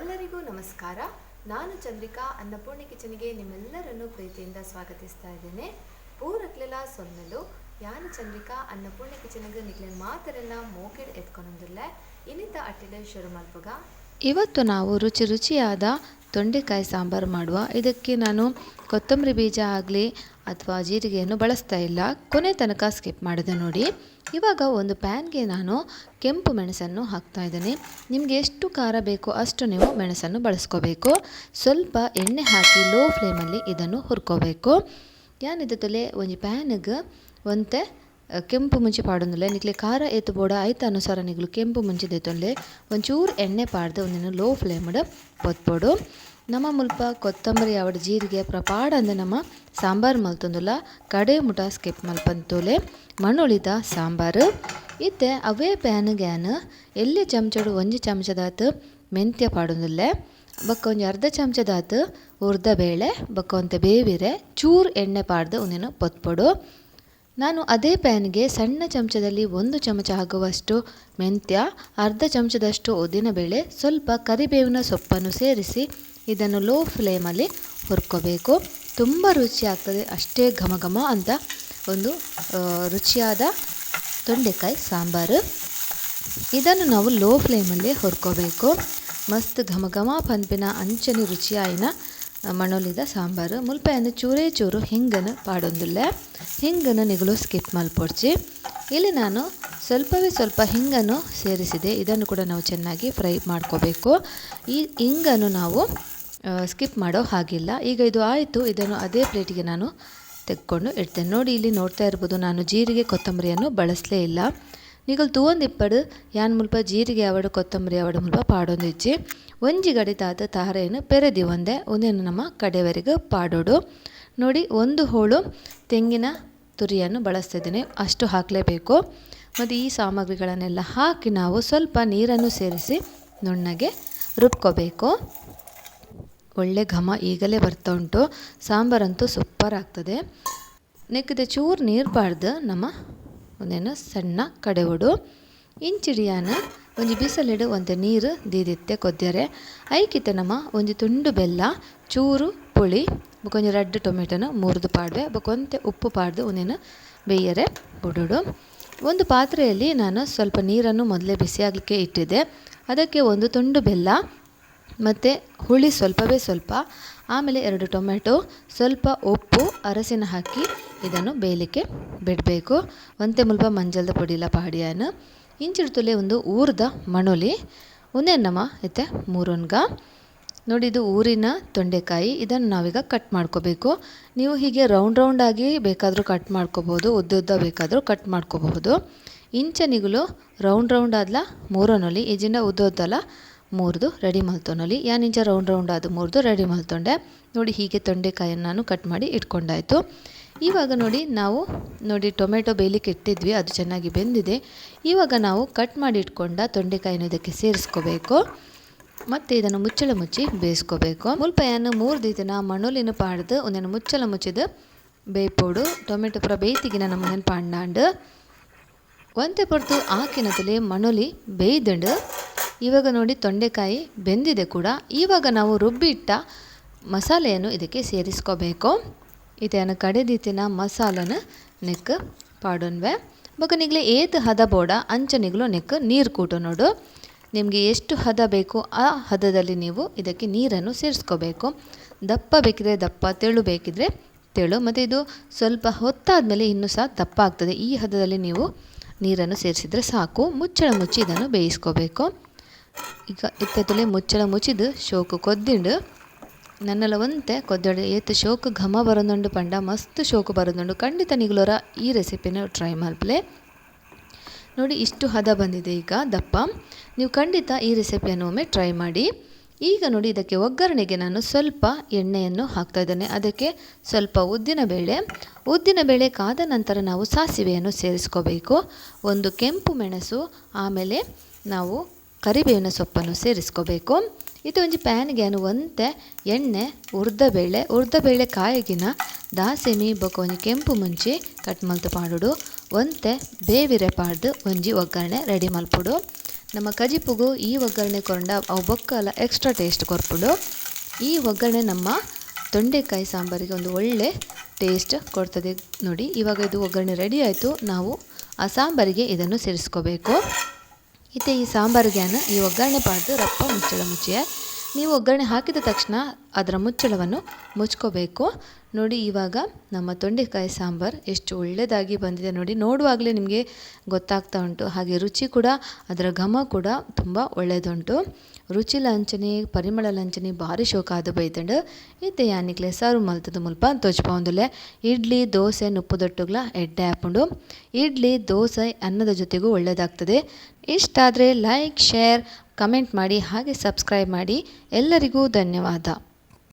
ಎಲ್ಲರಿಗೂ ನಮಸ್ಕಾರ. ನಾನು ಚಂದ್ರಿಕಾ, ಅನ್ನಪೂರ್ಣಿ ಕಿಚನ್ಗೆ ನಿಮ್ಮೆಲ್ಲರನ್ನು ಪ್ರೀತಿಯಿಂದ ಸ್ವಾಗತಿಸ್ತಾ ಇದ್ದೇನೆ. ಪೂರಕ್ಲೆಲ ಸೊಲ್ಮೆಲು. ಯಾನು ಚಂದ್ರಿಕಾ, ಅನ್ನಪೂರ್ಣಿ ಕಿಚನ್ಗೆ ನಿಕ್ಲೆನ್ ಮಾತರೆಲ್ಲ ಮೋಕೆಡ್ ಎತ್ಕೊಂಡೊಂದುಲ್ಲೆ. ಇನ್ನಿತ ಅಟ್ಟಿಲೆ ಶುರು ಮಲ್ಪುಗ. ಇವತ್ತು ನಾವು ರುಚಿ ರುಚಿಯಾದ ತೊಂಡೆಕಾಯಿ ಸಾಂಬಾರು ಮಾಡುವ. ಇದಕ್ಕೆ ನಾನು ಕೊತ್ತಂಬರಿ ಬೀಜ ಆಗಲಿ ಅಥವಾ ಜೀರಿಗೆಯನ್ನು ಬಳಸ್ತಾ ಇಲ್ಲ. ಕೊನೆ ತನಕ ಸ್ಕಿಪ್ ಮಾಡಿದೆ ನೋಡಿ. ಇವಾಗ ಒಂದು ಪ್ಯಾನ್ಗೆ ನಾನು ಕೆಂಪು ಮೆಣಸನ್ನು ಹಾಕ್ತಾ ಇದ್ದೇನೆ. ನಿಮಗೆ ಎಷ್ಟು ಖಾರ ಬೇಕೋ ಅಷ್ಟು ನೀವು ಮೆಣಸನ್ನು ಬಳಸ್ಕೋಬೇಕು. ಸ್ವಲ್ಪ ಎಣ್ಣೆ ಹಾಕಿ ಲೋ ಫ್ಲೇಮಲ್ಲಿ ಇದನ್ನು ಹುರ್ಕೋಬೇಕು. ಯಾನಿದತ್ತಲೆ ಒಂಜಿ ಪ್ಯಾನ್ಗೆ ಒಂತೆ ಕೆಂಪು ಮುಂಚಿ ಪಾಡೊಂದುಲ್ಲೆ. ನಿಕ್ಲೆ ಖಾರ ಏತ್ ಬೋಡ ಐತ ಅನುಸಾರ ನಿಗ್ಲು ಕೆಂಪು ಮುಂಚಿ ದೆತ್ತೊನ್ಲೆ. ಒಂಚೂರು ಎಣ್ಣೆ ಪಾಡ್ದು ಒಂದಿನ ಲೋ ಫ್ಲೇಮ್ಡ್ ಪೊತ್ಪೊಡು. ನಮ್ಮ ಮುಲ್ಪ ಕೊತ್ತಂಬರಿ ಆವಡ್ ಜೀರಿಗೆ ಪೂರ ಪಾಡಂದೆ ನಮ್ಮ ಸಾಂಬಾರು ಮಲ್ತೊಂದುಲ್ಲ. ಕಡೆ ಮುಟ ಸ್ಕಿಪ್ ಮಲ್ಪಂತೋಲೆ ಮಣ್ಣುಳಿದ ಸಾಂಬಾರು. ಇತ್ತೆ ಅವೇ ಪ್ಯಾನ್ ಗ್ಯಾನ್ ಎಲ್ಲಿ ಚಮಚಡು ಒಂಜಿ ಚಮಚದಾತ್ ಮೆಂತ್ಯ ಪಾಡೊಂದುಲ್ಲೆ. ಬೊಕ್ಕ ಒಂಜಿ ಅರ್ಧ ಚಮಚದಾತ್ ಉರ್ದ ಬೇಳೆ, ಬೊಕ್ಕ ಒಂತೆ ಬೇವಿರೆ, ಚೂರು ಎಣ್ಣೆ ಪಾಡ್ದು ಒಂದಿನ ಪೊತ್ಪೊಡು. ನಾನು ಅದೇ ಪ್ಯಾನ್ಗೆ ಸಣ್ಣ ಚಮಚದಲ್ಲಿ 1 ಚಮಚ ಆಗುವಷ್ಟು ಮೆಂತ್ಯ, ಅರ್ಧ ಚಮಚದಷ್ಟು ಉದ್ದಿನಬೇಳೆ, ಸ್ವಲ್ಪ ಕರಿಬೇವಿನ ಸೊಪ್ಪನ್ನು ಸೇರಿಸಿ ಇದನ್ನು ಲೋ ಫ್ಲೇಮಲ್ಲಿ ಹುರ್ಕೋಬೇಕು. ತುಂಬ ರುಚಿಯಾಗ್ತದೆ, ಅಷ್ಟೇ ಘಮ ಘಮ ಅಂತ ಒಂದು ರುಚಿಯಾದ ತೊಂಡೆಕಾಯಿ ಸಾಂಬಾರು. ಇದನ್ನು ನಾವು ಲೋ ಫ್ಲೇಮಲ್ಲಿ ಹುರ್ಕೋಬೇಕು. ಮಸ್ತ್ ಘಮ ಘಮ ಪನ್ಪಿನ ಅಂಚನೆ ರುಚಿಯಾಯಿನ ಮಣೊಲಿದ ಸಾಂಬಾರು. ಮುಲ್ಪೆಯನ್ನು ಚೂರೇ ಚೂರು ಹಿಂಗನ್ನು ಪಾಡೊಂದುಲ್ಲೆ. ಹಿಂಗನ್ನು ನಿಗುಲು ಸ್ಕಿಪ್ ಮಲ್ಪೊಡ್ಚಿ. ಇಲ್ಲಿ ನಾನು ಸ್ವಲ್ಪವೇ ಸ್ವಲ್ಪ ಹಿಂಗನ್ನು ಸೇರಿಸಿದೆ. ಇದನ್ನು ಕೂಡ ನಾವು ಚೆನ್ನಾಗಿ ಫ್ರೈ ಮಾಡ್ಕೋಬೇಕು. ಈ ಹಿಂಗನ್ನು ನಾವು ಸ್ಕಿಪ್ ಮಾಡೋ ಹಾಗಿಲ್ಲ. ಈಗ ಇದು ಆಯಿತು. ಇದನ್ನು ಅದೇ ಪ್ಲೇಟಿಗೆ ನಾನು ತೆಕ್ಕೊಂಡು ಇಡ್ತೇನೆ. ನೋಡಿ, ಇಲ್ಲಿ ನೋಡ್ತಾ ಇರ್ಬೋದು, ನಾನು ಜೀರಿಗೆ ಕೊತ್ತಂಬರಿಯನ್ನು ಬಳಸಲೇ ಇಲ್ಲ. ನಿಗಲ್ ತೂವೊಂದಿಪ್ಪಡು ಯಾನ್ ಮುಲ್ಪ ಜೀರಿಗೆ ಆವಡು ಕೊತ್ತಂಬರಿ ಆವಡು ಮುಲ್ಪ ಪಾಡೊಂದಿಜ್ಜಿ. ಒಂಜಿ ಗಡಿತಾದ ತಾರೆಯನ್ನು ಪೆರೆದಿ ಒಂದೆ ಒಂದೇನು ನಮ್ಮ ಕಡೆವರೆಗೆ ಪಾಡೋಡು. ನೋಡಿ, 1 ಹೋಳು ತೆಂಗಿನ ತುರಿಯನ್ನು ಬಳಸ್ತಿದ್ದೀನಿ, ಅಷ್ಟು ಹಾಕಲೇಬೇಕು. ಮತ್ತು ಈ ಸಾಮಗ್ರಿಗಳನ್ನೆಲ್ಲ ಹಾಕಿ ನಾವು ಸ್ವಲ್ಪ ನೀರನ್ನು ಸೇರಿಸಿ ನುಣ್ಣಗೆ ರುಬ್ಕೋಬೇಕು. ಒಳ್ಳೆ ಘಮ ಈಗಲೇ ಬರ್ತಾ ಉಂಟು. ಸಾಂಬಾರಂತೂ ಸೂಪರ್ ಆಗ್ತದೆ. ನೆಕ್ಕಿದೆ ಚೂರು ನೀರು ಪಾಡ್ದು ನಮ್ಮ ಒಂದೇನು ಸಣ್ಣ ಕಡೆವಡು ಇಂಚಿಡಿಯಾನ ಒಂಜಿ ಬಿಸಲೆಡು ಒಂತೆ ನೀರು ದೀದಿತ್ತೆ ಕೊದ್ದರೆ. ಐಕಿತ್ತೆ ನಮ್ಮ ಒಂಜಿ ತುಂಡು ಬೆಲ್ಲ, ಚೂರು ಪುಳಿ, ಬೊಕ ಒಂಜಿ ರಡ್ಡ್ ಟೊಮೆಟೊನ ಮುರಿದು ಪಾಡ್ವೆ, ಬೊಕ ಒಂತೆ ಉಪ್ಪು ಪಾಡ್ದು ಒಂದೇನು ಬೇಯರೆ ಬುಡೋಡು. ಒಂದು ಪಾತ್ರೆಯಲ್ಲಿ ನಾನು ಸ್ವಲ್ಪ ನೀರನ್ನು ಮೊದಲೇ ಬಿಸಿಯಾಗಲಿಕ್ಕೆ ಇಟ್ಟಿದ್ದೆ. ಅದಕ್ಕೆ ಒಂದು ತುಂಡು ಬೆಲ್ಲ ಮತ್ತು ಹುಳಿ ಸ್ವಲ್ಪವೇ ಸ್ವಲ್ಪ, ಆಮೇಲೆ 2 ಟೊಮೆಟೊ, ಸ್ವಲ್ಪ ಉಪ್ಪು, ಅರಸಿನ ಹಾಕಿ ಇದನ್ನು ಬೇಯಲಿಕ್ಕೆ ಬಿಡಬೇಕು. ಒಂತೆ ಮುಲ್ಪ ಮಂಜಲ್ದ ಪೊಡಿಲ ಪಾಡಿಯಾನ ಇಂಚಿಡ್ತುಲೆ ಒಂದು ಊರ್ದ ಮಣೊಲಿ ಒಂದೇ ನಮ್ಮ ಇತ್ತೆ ಮೂರೊನ್ಗ. ನೋಡಿ, ಇದು ಊರಿನ ತೊಂಡೆಕಾಯಿ. ಇದನ್ನು ನಾವೀಗ ಕಟ್ ಮಾಡ್ಕೋಬೇಕು. ನೀವು ಹೀಗೆ ರೌಂಡ್ ರೌಂಡಾಗಿ ಬೇಕಾದರೂ ಕಟ್ ಮಾಡ್ಕೋಬೋದು, ಉದ್ದ ಉದ್ದ ಬೇಕಾದರೂ ಕಟ್ ಮಾಡ್ಕೋಬಹುದು. ಇಂಚನಿಗುಲು ರೌಂಡ್ ರೌಂಡ್ ಆದ್ಲ ಮೂರೊನೊಲಿ, ಇಜಿಂಡ ಉದ್ದ ಉದ್ದಲ ಮೂರ್ದು ರೆಡಿ ಮಲ್ತೊನೊಲಿ. ಯಾನಿಂಚ ರೌಂಡ್ ರೌಂಡ್ ಆದ ಮೂರ್ದು ರೆಡಿ ಮಲ್ತೊಂಡೆ. ನೋಡಿ, ಹೀಗೆ ತೊಂಡೆಕಾಯನ್ನು ನಾನು ಕಟ್ ಮಾಡಿ ಇಟ್ಕೊಂಡಾಯ್ತು. ಇವಾಗ ನೋಡಿ, ನಾವು ನೋಡಿ ಟೊಮೆಟೊ ಬೇಯಲಿಕ್ಕೆ ಇಟ್ಟಿದ್ವಿ, ಅದು ಚೆನ್ನಾಗಿ ಬೆಂದಿದೆ. ಇವಾಗ ನಾವು ಕಟ್ ಮಾಡಿ ಇಟ್ಕೊಂಡ ತೊಂಡೆಕಾಯಿನ ಇದಕ್ಕೆ ಸೇರಿಸ್ಕೋಬೇಕು. ಮತ್ತು ಇದನ್ನು ಮುಚ್ಚಳ ಮುಚ್ಚಿ ಬೇಯಿಸ್ಕೋಬೇಕು. ಮುಲ್ಪೆಯನ್ನು 3 ದಿನ ಮಣೊಲಿನ ಪಾಡ್ದು ಒಂದೇನು ಮುಚ್ಚಳ ಮುಚ್ಚಿದ ಬೇಯ್ಪೋಡು. ಟೊಮೆಟೊ ಪೂರ ಬೇಯ್ತಿಗಿನ ನಮ್ಮನೇನು ಪಾಂಡಾಂಡು ಒಂತೆ ಪೊರ್ತು ಆಕಿನತಲೆ ಮಣೊಲಿ ಬೇಯ್ದಂಡು. ಇವಾಗ ನೋಡಿ, ತೊಂಡೆಕಾಯಿ ಬೆಂದಿದೆ ಕೂಡ. ಇವಾಗ ನಾವು ರುಬ್ಬಿಟ್ಟ ಮಸಾಲೆಯನ್ನು ಇದಕ್ಕೆ ಸೇರಿಸ್ಕೋಬೇಕು. ಇದನ್ನು ಕಡೆದಿತ್ತಿನ ಮಸಾಲನ ನೆಕ್ ಪಾಡೊನ್ವೆ. ಬೊಕ ನಿಗ್ಲೆ ಏತ್ ಹದ ಬೋಡ ಅಂಚ ನಿಗ್ಲು ನೆಕ್ ನೀರು ಕೂಟು ನೋಡು. ನಿಮಗೆ ಎಷ್ಟು ಹದ ಬೇಕು ಆ ಹದದಲ್ಲಿ ನೀವು ಇದಕ್ಕೆ ನೀರನ್ನು ಸೇರಿಸ್ಕೋಬೇಕು. ದಪ್ಪ ಬೇಕಿದ್ರೆ ದಪ್ಪ, ತೆಳು ಬೇಕಿದ್ರೆ ತೆಳು. ಮತ್ತು ಇದು ಸ್ವಲ್ಪ ಹೊತ್ತಾದಮೇಲೆ ಇನ್ನೂ ಸಹ ದಪ್ಪ ಆಗ್ತದೆ. ಈ ಹದದಲ್ಲಿ ನೀವು ನೀರನ್ನು ಸೇರಿಸಿದ್ರೆ ಸಾಕು. ಮುಚ್ಚಳ ಮುಚ್ಚಿ ಇದನ್ನು ಬೇಯಿಸ್ಕೋಬೇಕು. ಈಗ ಇತ್ತತ್ತಲೆ ಮುಚ್ಚಳ ಮುಚ್ಚಿದು ಶೋಕು ಕೊದ್ದಿಂಡು ನನ್ನೆಲ್ಲ ಒಂತೆ ಕೊದ್ದಡೆ ಏತ್ ಶೋಕು ಘಮ ಬರೋದುಂಡು ಪಂಡ ಮಸ್ತ್ ಶೋಕು ಬರೋದುಂಡು. ಖಂಡಿತ ನಿಗುಲೋರ ಈ ರೆಸಿಪಿನ ಟ್ರೈ ಮಲ್ಪಲೆ. ನೋಡಿ, ಇಷ್ಟು ಹದ ಬಂದಿದೆ ಈಗ ದಪ್ಪ. ನೀವು ಖಂಡಿತ ಈ ರೆಸಿಪಿಯನ್ನು ಒಮ್ಮೆ ಟ್ರೈ ಮಾಡಿ. ಈಗ ನೋಡಿ, ಇದಕ್ಕೆ ಒಗ್ಗರಣೆಗೆ ನಾನು ಸ್ವಲ್ಪ ಎಣ್ಣೆಯನ್ನು ಹಾಕ್ತಾ ಇದ್ದೇನೆ. ಅದಕ್ಕೆ ಸ್ವಲ್ಪ ಉದ್ದಿನಬೇಳೆ, ಉದ್ದಿನಬೇಳೆ ಕಾದ ನಂತರ ನಾವು ಸಾಸಿವೆಯನ್ನು ಸೇರಿಸ್ಕೋಬೇಕು. ಒಂದು ಕೆಂಪು ಮೆಣಸು, ಆಮೇಲೆ ನಾವು ಕರಿಬೇವಿನ ಸೊಪ್ಪನ್ನು ಸೇರಿಸ್ಕೋಬೇಕು. ಇದು ಒಂಜಿ ಪ್ಯಾನ್ಗೆ ಒಂತೆ ಎಣ್ಣೆ, ಉರ್ದಬೇಳೆ, ಉರ್ದಬೇಳೆ ಕಾಯಗಿನ ದಾಸೆಮಿ ಬೊಕ ಒಂಜಿ ಕೆಂಪು ಮುಂಚಿ ಕಟ್ ಮಲ್ತು ಪಾಡೋಡು. ಒಂತೆ ಬೇವಿರೆ ಪಾಡ್ದು ಒಂಜಿ ಒಗ್ಗರಣೆ ರೆಡಿ ಮಲ್ಪೊಡು. ನಮ್ಮ ಕಜಿಪುಗು ಈ ಒಗ್ಗರಣೆ ಕೊರಂಡ ಅವು ಬೊಕ್ಕಲ ಎಕ್ಸ್ಟ್ರಾ ಟೇಸ್ಟ್ ಕೊರ್ಪುಂಡು. ಈ ಒಗ್ಗರಣೆ ನಮ್ಮ ತೊಂಡೆಕಾಯಿ ಸಾಂಬಾರಿಗೆ ಒಂದು ಒಳ್ಳೆ ಟೇಸ್ಟ್ ಕೊಡ್ತದೆ ನೋಡಿ. ಇವಾಗ ಇದು ಒಗ್ಗರಣೆ ರೆಡಿ ಆಯಿತು. ನಾವು ಆ ಸಾಂಬಾರಿಗೆ ಇದನ್ನು ಸೇರಿಸ್ಕೋಬೇಕು. ಇತ್ತೆ ಈ ಸಾಂಬಾರಿಗೆ ಈ ಒಗ್ಗರಣೆ ಪಾಡ್ದು ರಪ್ಪ ಮುಚ್ಚಳ ಮುಚ್ಚಿಯ. ನೀವು ಒಗ್ಗರಣೆ ಹಾಕಿದ ತಕ್ಷಣ ಅದರ ಮುಚ್ಚಳವನ್ನು ಮುಚ್ಕೋಬೇಕು ನೋಡಿ. ಇವಾಗ ನಮ್ಮ ತೊಂಡೆಕಾಯಿ ಸಾಂಬಾರು ಎಷ್ಟು ಒಳ್ಳೆಯದಾಗಿ ಬಂದಿದೆ ನೋಡಿ. ನೋಡುವಾಗಲೇ ನಿಮಗೆ ಗೊತ್ತಾಗ್ತಾ ಉಂಟು. ಹಾಗೆ ರುಚಿ ಕೂಡ, ಅದರ ಘಮ ಕೂಡ ತುಂಬ ಒಳ್ಳೆಯದುಂಟು. ರುಚಿ ಲಂಚನೆ ಪರಿಮಳ ಲಂಚನೆ ಭಾರಿ ಶೋಕಾದ ಬೈತಂಡು. ಇತ್ತೆ ಯಾನಿಕ್ಲೆ ಸರ್ವ್ ಮಲ್ತದ ಮುಲ್ಪ ತೋಜ್ಪಾವೊಂದುಲ್ಲೆ. ಇಡ್ಲಿ ದೋಸೆ ನುಪ್ಪುದೊಟ್ಟುಗ್ಲ ಎಡ್ಡೆ ಆಪುಂಡು. ಇಡ್ಲಿ ದೋಸೆ ಅನ್ನದ ಜೊತೆಗೂ ಒಳ್ಳೆಯದಾಗ್ತದೆ. ಇಷ್ಟ ಆದರೆ ಲೈಕ್, ಶೇರ್, ಕಮೆಂಟ್ ಮಾಡಿ, ಹಾಗೆ ಸಬ್ಸ್ಕ್ರೈಬ್ ಮಾಡಿ. ಎಲ್ಲರಿಗೂ ಧನ್ಯವಾದ.